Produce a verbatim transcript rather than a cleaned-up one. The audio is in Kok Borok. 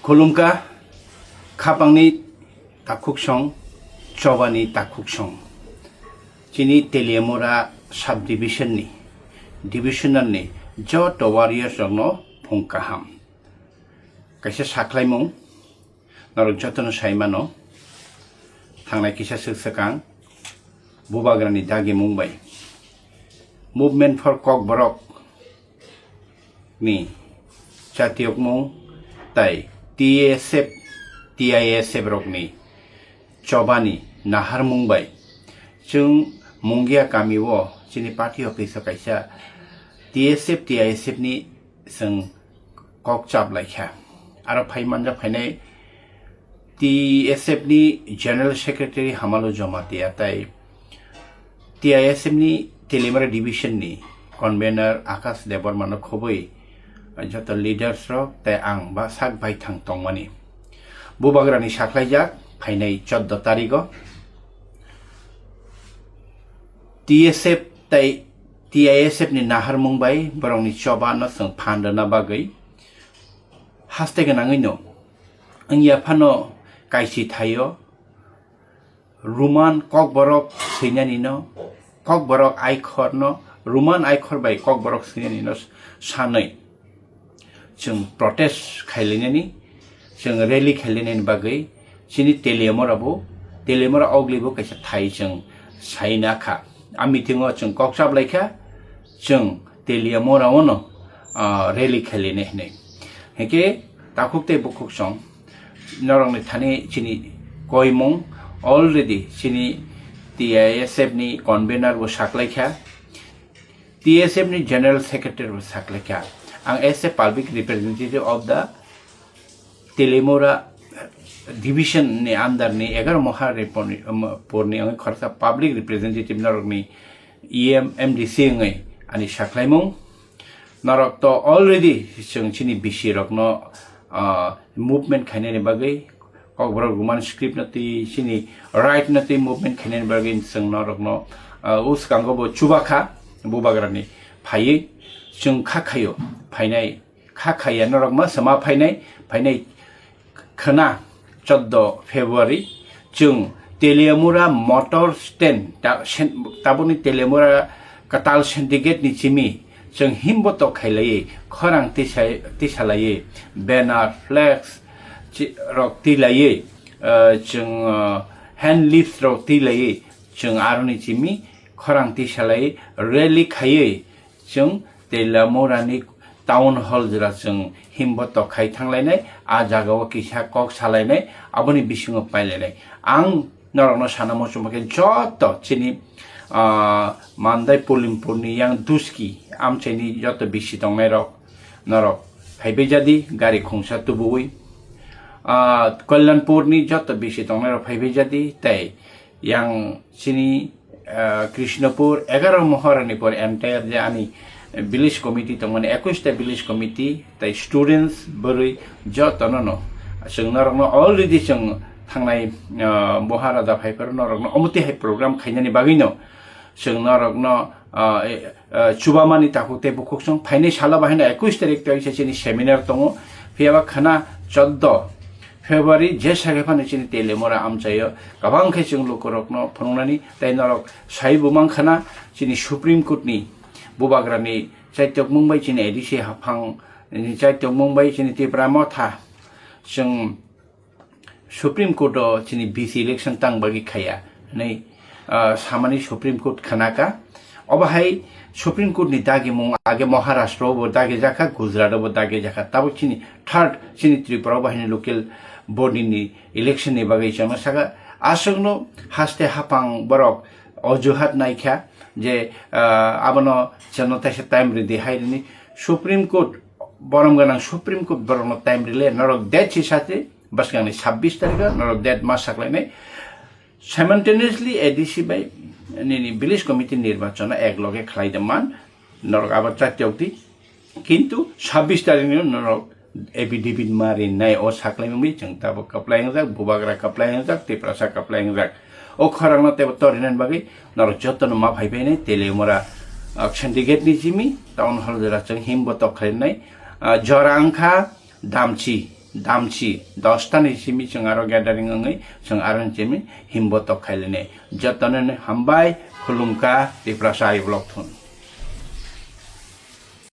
Khulumkha, khapangni takhuksong, chobani takhuksong. Chini Teliamura sub-division ni, divisional ni joto warriors rokno phung kaham. Kaisa sakhlaimung, norok jotono saimano, thangnai kisa swk swkang, Bubagrani dagimung bai Movement for Kokborok ni chatiyokmung tai T S F, T I S F rokni chobani naharmung bai chwng Mungia kami o chini party office o kaisa T S F, T I S F ni chwng kok chap laikha. Aro phai manjak phainai T S F ni General Secretary Hamalu Jamatia tai T I S F ni Teliamura Division ni Convener Akash Debbarma no khobwi joto leaders rok tai ang ba sak baithang tongmani. Bubagrani sakhlaijak phainai chordo tarigo T S F tai T I S F ni naharmung bai borokni choba no chwng phan rwna bagwi haste gwnangwi no wngya phano kaisi thaio Roman Kokborok swinani no, Kokborok aikhor no, Roman aikhor bai Kokborok swinani no sanwi chwng protest khailainani, chwng rally khailainani bagwi chini Teliamura bo, Teliamura ogli bo kaisa thai chwng saina kha. A meeting o chwng kok chap laikha, chwng Teliamura o no, ah, rally khailainai hinwi. Hinkhe takhuk tei bukhuk song norokni thani chini koimung already chini T I S F ni convener bo saklaikha, T S F ni General Secretary bo saklaikha. Ang as a public representative of the Teliamura division ni under ni egaroh Mohara porni, um, porni ang khoroksa public representative norokni E M, M D C wngwi ani saklaimung. Norok to already chwng chini B C rokno, ah, movement khainani bagwi Kokborok Roman script no twi chini right no twi movement khainani bagwi chwng norokno, ah, uskango bo chubakha Bubagrani phaiwi chwng kha khaio phainai kha khaiya norok ma sama phainai, phainai khwna chordo February chwng Teliamura motor stand ta-, sen-, tabukni Teliamura kwtal syndicate ni simi chwng himbo tok khailaiwi khorang tisa-, tisalaiwi banner, flags chi-, rok twilaiwi, eh, chwng, eh, hand lifts rok twilaiwi chwng aroni simi khorang tisalaiwi rally khaiwi chwng Teliamura ni town hall jora chwng himbo tok khai thanglainai, a jaga o kisa kok salainai, aboni bisingo pailainai. Ang norokno sana muchungma khe joto chini, ah, Mandai Polimpur ni yang Duski amchaini joto B C tongnai rok norok phaibai jadi gari khungsa tubuwi, ah, Kalyanpur ni joto B C tongnai rok phaibai jadi tei yang chini, ah, Krishnapur egaroh Mohara ni por entire je ani village committee tongmani, ekwis ta village committee tei students bwrwi jotono no chwng norokno already chwng thangnai, ah, Mohara da phaiphuru norokno omo twi hai program khainani bagwino chwng norokno, ah, e, ah, chubamani takhuk tei bukhuk song phainai salo bahino ekwis tarik tei chini seminar tongo, phiyaba khwna chordo February je sakhe phano chini Teliamura amchaio kwbang khe chwng lukurokno phunuknani tei norok sai bumang khwna chini Supreme Court ni Bubagrani chaitokmung bai chini A D C haphang ni chaitokmung bai chini Tipra Motha chwng Supreme Court o chini B C election tang bagwi khaiya hinwi, ah, samani Supreme Court khwnaka. Obo hai Supreme Court ni dagimung age Maharashtra o bo dagi jakha, Gujarat o bo dagi jakha. Tabuk chini third chini Tripura o bo haino local body ni election ni bagwi chwngno saka. Aswkno haste haphang borok ojuhat naikha je, ah, abono chwngno taisa time rwdi hai rwni. Supreme Court, borom gwnang Supreme Court borokno time rwle, norok date si sate bwskangni sabbish tarikho norok date ma saklainai. Simultaneously A D C bai nini village committee nirbachon ek loge khlai de man, norok abo chatyok di. Kintu sabbish tarikh ni norok affidavit ma rinai o saklai mungwi chwng tabuk kwplai wngjak, Bubagra kwplai wngjak, Tiprasa kwplai wngjak. O khorang no tebo torinani bagwi norok jotono ma phai phainai Teliamura, ah, syndicate ni simi town hall jora chwng himbo tok khlainai, ah, jora wngkha Damchi. damchi dosta ni simi chwng aro gathering wngwi chwng aro ni simi himbo tok khailini. Jotono ni hambai, khulumkha, Tiprasa I vlog thun.